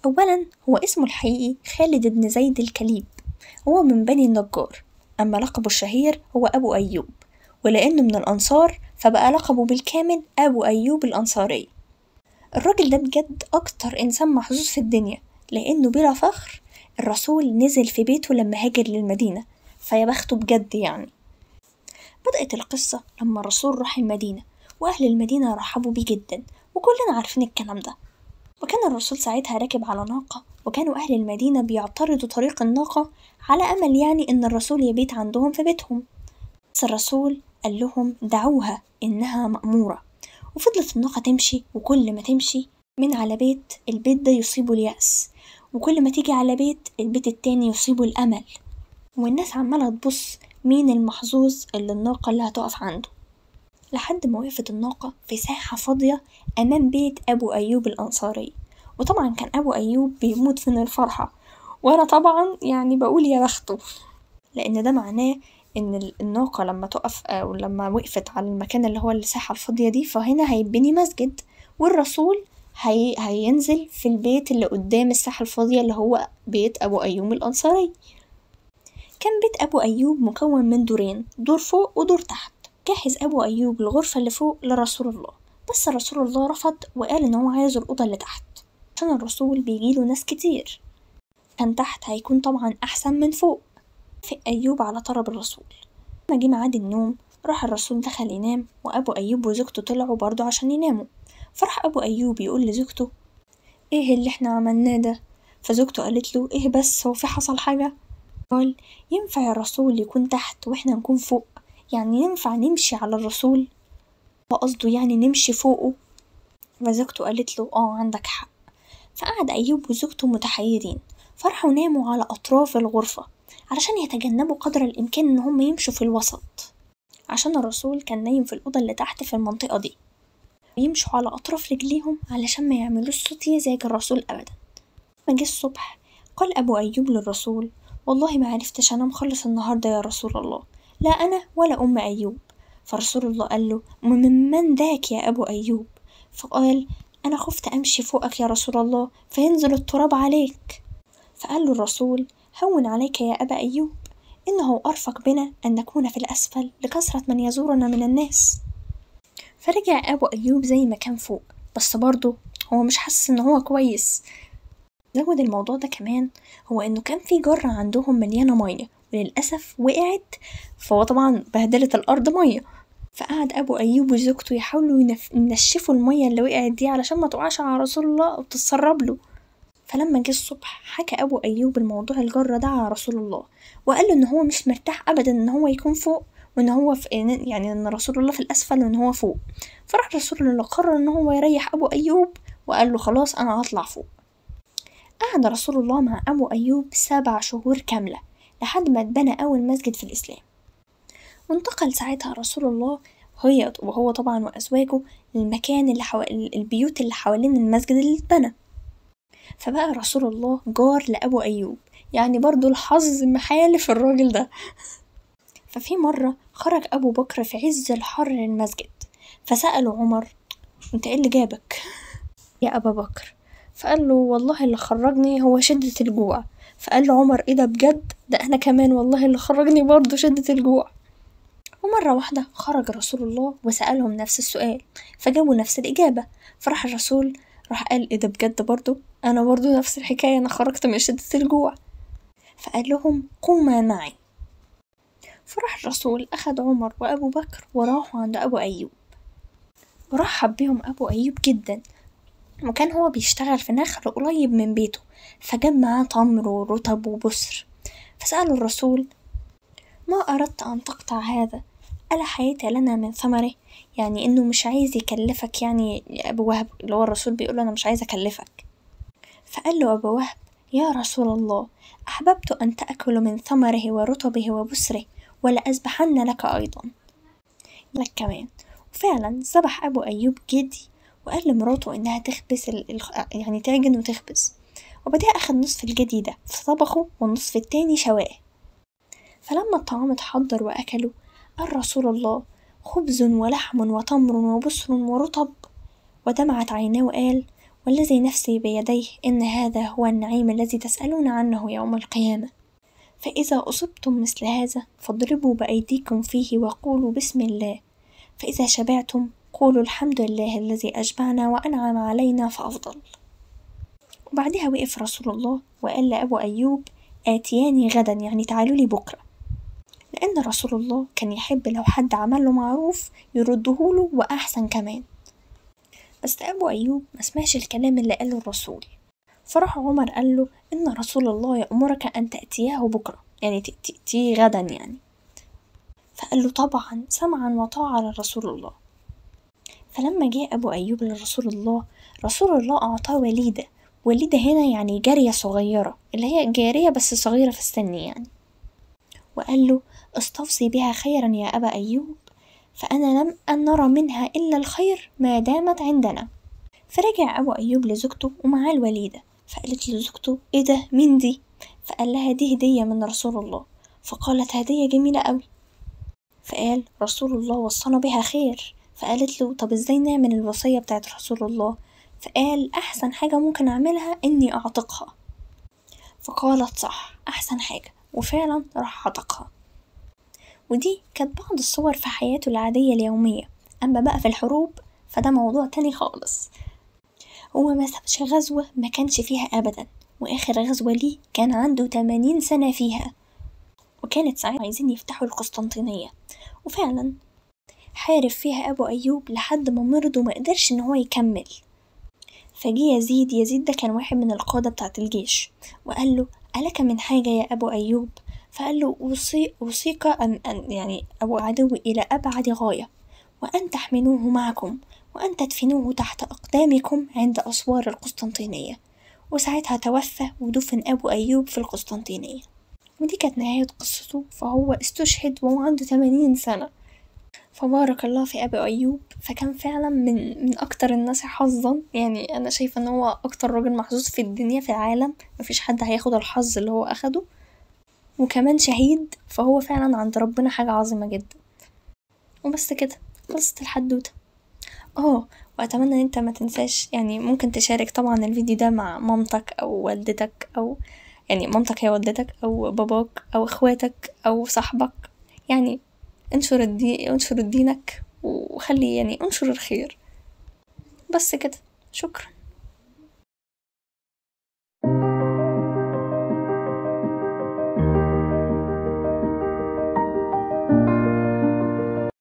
أولا هو اسمه الحقيقي خالد بن زيد الكليب، هو من بني النجار. أما لقبه الشهير هو أبو أيوب، ولأنه من الأنصار فبقى لقبه بالكامل أبو أيوب الأنصاري. الراجل ده بجد أكتر إنسان محظوظ في الدنيا، لأنه بلا فخر الرسول نزل في بيته لما هاجر للمدينة، فيا بخته بجد يعني. بدأت القصة لما الرسول راح المدينة، وأهل المدينة رحبوا بيه جدا، وكلنا عارفين الكلام ده. وكان الرسول ساعتها راكب على ناقة، وكانوا أهل المدينة بيعترضوا طريق الناقة على أمل يعني إن الرسول يبيت عندهم في بيتهم. بس الرسول قال لهم دعوها إنها مأمورة، وفضلت الناقة تمشي، وكل ما تمشي من على بيت البيت ده يصيبه اليأس، وكل ما تيجي على بيت البيت التاني يصيبه الأمل. والناس عمالة تبص مين المحظوظ اللي الناقة اللي هتقف عنده، لحد ما وقفت الناقة في ساحة فاضية أمام بيت أبو أيوب الأنصاري. وطبعا كان أبو أيوب بيموت من الفرحة، وأنا طبعا يعني بقول يا بخته، لأن ده معناه إن الناقة لما تقف أو لما وقفت على المكان اللي هو الساحة الفاضية دي، فهنا هيبني مسجد، والرسول هينزل في البيت اللي قدام الساحة الفاضية اللي هو بيت أبو أيوب الأنصاري. كان بيت أبو أيوب مكون من دورين، دور فوق ودور تحت. جهز أبو أيوب الغرفة اللي فوق لرسول الله، بس رسول الله رفض وقال إن هو عايز الأوضة اللي تحت، عشان الرسول بيجيله ناس كتير، كان تحت هيكون طبعا أحسن من فوق. وافق أيوب على طلب الرسول. لما جه ميعاد النوم راح الرسول دخل ينام، وأبو أيوب وزوجته طلعوا برضه عشان يناموا. فراح أبو أيوب يقول لزوجته إيه اللي إحنا عملناه ده؟ فزوجته قالت له إيه بس، هو في حصل حاجة؟ قال ينفع الرسول يكون تحت وإحنا نكون فوق؟ يعني ينفع نمشي على الرسول؟ وقصده يعني نمشي فوقه. فزوجته قالت له آه عندك حق. فقعد أيوب وزوجته متحيرين، فرحوا ناموا على أطراف الغرفة علشان يتجنبوا قدر الإمكان إن هم يمشوا في الوسط، عشان الرسول كان نايم في الأوضة اللي تحت في المنطقة دي، يمشوا على أطراف رجليهم علشان ما يعملوش صوت يزعج الرسول أبدا. لما جه الصبح قال أبو أيوب للرسول والله ما عرفتش أنام خالص النهاردة يا رسول الله، لا أنا ولا أم أيوب. فرسول الله قال له ومن من ذاك يا أبو أيوب؟ فقال أنا خفت أمشي فوقك يا رسول الله فينزل التراب عليك. فقال له الرسول هون عليك يا أبا أيوب، إنه أرفق بنا أن نكون في الأسفل لكثرة من يزورنا من الناس. فرجع أبو أيوب زي ما كان فوق، بس برضه هو مش حاسس إن هو كويس. زود الموضوع ده كمان هو إنه كان في جرة عندهم مليانة مية، وللأسف وقعت، فهو طبعا بهدلت الأرض مية. فقعد أبو أيوب وزوجته يحاولوا ينشفوا المية اللي وقعت دي علشان ما تقعش على رسول الله وتتسرب له. فلما جه الصبح حكى أبو أيوب الموضوع الجرة ده على رسول الله، وقال له إن هو مش مرتاح أبدا إن هو يكون فوق، وإن هو في يعني إن رسول الله في الأسفل وإن هو فوق. فراح رسول الله قرر إن هو يريح أبو أيوب، وقال له خلاص أنا هطلع فوق. قعد رسول الله مع أبو أيوب 7 شهور كاملة لحد ما اتبنى أول مسجد في الإسلام. وانتقل ساعتها رسول الله وهو طبعا وأزواجه للمكان اللي البيوت اللي حوالين المسجد اللي اتبنى. فبقى رسول الله جار لأبو أيوب، يعني برضو الحظ محالف الراجل ده. ففي مرة خرج أبو بكر في عز الحر للمسجد، فسأله عمر انت ايه اللي جابك يا أبا بكر؟ فقال له والله اللي خرجني هو شدة الجوع. فقال له عمر ايه ده بجد؟ ده انا كمان والله اللي خرجني برضو شدة الجوع. ومرة واحدة خرج رسول الله وسألهم نفس السؤال، فجابوا نفس الإجابة. فراح الرسول راح قال ايه ده بجد برضو انا برضو نفس الحكاية، انا خرجت من شدة الجوع. فقال لهم قوما معي. فراح الرسول أخد عمر وأبو بكر وراحوا عند أبو أيوب، ورحب بهم أبو أيوب جدا. وكان هو بيشتغل في نخل قريب من بيته، فجاب معاه تمر ورطب وبسر. فسأله الرسول ما أردت أن تقطع هذا؟ ألا حييت لنا من ثمره؟ يعني إنه مش عايز يكلفك، يعني أبو وهب اللي هو الرسول بيقول أنا مش عايز أكلفك. فقال له أبو وهب يا رسول الله أحببت أن تأكل من ثمره ورطبه وبسره، ولا أذبحن لك أيضا لك كمان. وفعلا ذبح أبو أيوب جدي، وقال لمراته إنها تخبز يعني تعجن وتخبز. وبعدها أخد نصف الجدي ده فطبخه والنصف التاني شواه. فلما الطعام اتحضر وأكلوا قال رسول الله خبز ولحم وتمر وبسر ورطب. ودمعت عيناه وقال والذي نفسي بيديه إن هذا هو النعيم الذي تسألون عنه يوم القيامة، فإذا أصبتم مثل هذا فاضربوا بأيديكم فيه وقولوا بسم الله، فإذا شبعتم قولوا الحمد لله الذي أشبعنا وأنعم علينا فأفضل. وبعدها وقف رسول الله وقال لأبو أيوب آتياني غدا، يعني تعالوا لي بكرة، لأن رسول الله كان يحب لو حد عمل له معروف يرده له وأحسن كمان. بس أبو أيوب ما سمعش الكلام اللي قاله الرسول، فراح عمر قال له إن رسول الله يأمرك أن تأتيه بكرة، يعني تأتيه غدا يعني. فقال له طبعا سمعا وطاعة لرسول الله. فلما جاء أبو أيوب لرسول الله، رسول الله أعطاه وليدة. وليدة هنا يعني جارية صغيرة، اللي هي جارية بس صغيرة في السن يعني. وقال له استوصي بها خيرا يا أبا أيوب، فأنا لم أن نرى منها إلا الخير ما دامت عندنا. فرجع أبو أيوب لزوجته ومعاه الوليدة، فقالت لزوجته إيه ده، مين دي؟ فقال لها دي هدية من رسول الله. فقالت هدية جميلة قوي. فقال رسول الله وصانا بها خير. فقالت له طب إزاي نعمل الوصية بتاعت رسول الله؟ فقال أحسن حاجة ممكن أعملها إني أعتقها. فقالت صح، أحسن حاجة، وفعلا راح عتقها. ودي كانت بعض الصور في حياته العادية اليومية. أما بقى في الحروب فده موضوع تاني خالص. هو ما سابش غزوة ما كانش فيها أبدا، وآخر غزوة ليه كان عنده 80 سنة فيها، وكانت ساعتها عايزين يفتحوا القسطنطينية، وفعلا حارب فيها أبو أيوب لحد ما مرض وما قدرش إن هو يكمل. فجي يزيد ده كان واحد من القادة بتاعت الجيش، وقال له ألك من حاجة يا أبو أيوب؟ فقال له أوصيك أن يعني أبو عدو إلى أبعد غاية، وأن تحملوه معكم، وأن تدفنوه تحت أقدامكم عند أسوار القسطنطينية. وساعتها توفى ودفن أبو أيوب في القسطنطينية. ودي كانت نهاية قصته. فهو استشهد وهو عنده 80 سنة. فبارك الله في أبو أيوب، فكان فعلا من أكتر الناس حظا. يعني أنا شايفة أن هو أكتر راجل محظوظ في الدنيا في العالم، مفيش حد هياخد الحظ اللي هو أخده، وكمان شهيد، فهو فعلا عند ربنا حاجة عظيمة جدا. وبس كده خلصت الحدوتة. وأتمنى ان انت ما تنساش، يعني ممكن تشارك طبعا الفيديو ده مع مامتك أو والدتك، أو يعني مامتك هي والدتك أو باباك أو اخواتك أو صاحبك. يعني انشر دينك، وخلي يعني انشر الخير. بس كده، شكرا.